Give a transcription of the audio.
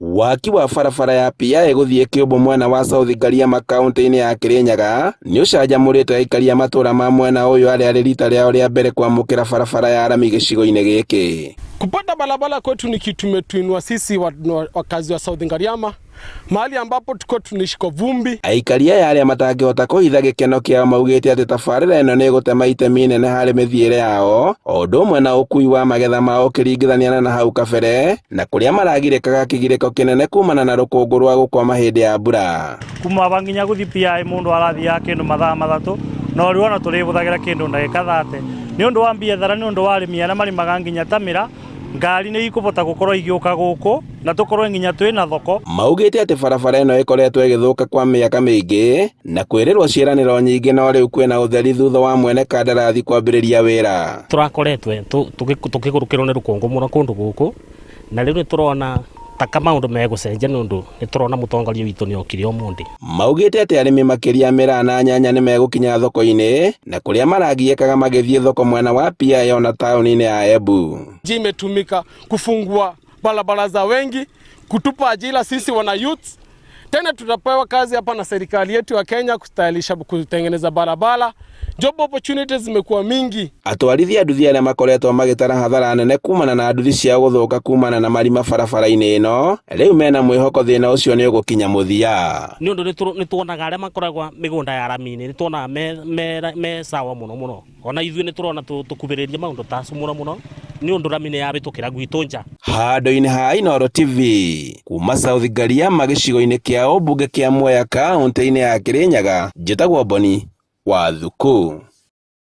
Waki wa barabara ya PI gũthiĩ Kĩũmbũ mwena wa South Ngariama kaũntĩ-inĩ ya Kĩrĩnyaga nĩ ũcanjamũrĩte aikari a matũũra ma mwena ũyũ arĩa rĩ rita rĩao rĩa mbere kwamũkĩra barabara ya rami gĩcigo-inĩ gĩkĩ. Kupata barabara kwetu ni kitu imetuinua sisi wakazi wa South Ngariama mahali ambapo tuko tunaishi kwa vumbi. Aikari aya arĩa matangĩhota kũhitha gĩkeno kĩao maugĩte atĩ tabarĩra ĩno nĩ ĩgũtema itemi inene harĩ mĩthiĩre yao o ũndũ ũmwe na ũkui wa magetha mao ũkĩringithania na hau kabere na kũrĩa maragirĩkaga kĩgirĩko kĩnene kumana na rũkũngũ rwa gũkwama hĩndĩ ya mbura. Kuma aba nginya guthi PI mundu arathiaga kindu mathaa mathatu no riu ona tuributhagira kindu ndagika thate ni undu wa mbiathara ni undu wa arimi aria marimaga nginya ta mira ngari ni ikubota gukorwo igiuka guku na tukorwo nginya twina thoko. Maugĩte atĩ barabara ĩno ĩkoretwo ĩgĩthũka kwa mĩaka mĩingĩ na kwĩrĩrwo ciĩranĩro nyingĩ no rĩu kwĩna ũtheri thutha wa mwene kandarathi kwambĩrĩria wĩra. Tũrakoretwe tũkĩgũrũkĩrwo nĩ rũkũngũ mũno kũndũ gũkũ na rĩu nĩ tũrona taka maũndũ megũcenjia nĩ ũndũ nĩ tũrona mũtongoria witũ nĩ okire ũmũthĩ. Maugĩte atĩ arĩmi makĩria mĩraa na nyanya nĩ megũkinya thoko-inĩ na kũrĩa maragiĩkaga magĩthiĩ thoko mwena wa PI ona taũni-inĩ ya Embu. Njia imetumika kufungua barabara za wengi, kutupa ajira sisi wana youth. Tena tutapewa kazi hapa na serikali yetu ya Kenya kustahilisha, kutengeneza barabara. Job opportunities zimekuwa mingi. Atwarithia nduthi arĩa makoretwo magĩtara hathara nene kumana na nduthi ciao gũthũka kumana na marima barabara-inĩ ĩno rĩu mena mwĩhoko thĩna ũcio nĩ ũgũkinya mũthia. Nĩ ũndũ nĩ tuonaga arĩa makoragwo mĩgũnda ya rami-inĩ nĩ tuonaga me sawa mũno mũno ona ithuĩ nĩ tũrona tũkubĩrĩrie maũndũ ta acio mũno mũno nĩ ũndũ rami nĩ yabĩtũkĩra gwitũ nja. Handũ-inĩ ha Inooro TV kuma South Ngariama gĩcigo-inĩ kĩa ũmbunge kĩa Mwea kaũntĩ-inĩ ya Kĩrĩnyaga, njĩtagwo Boni wa Thuku.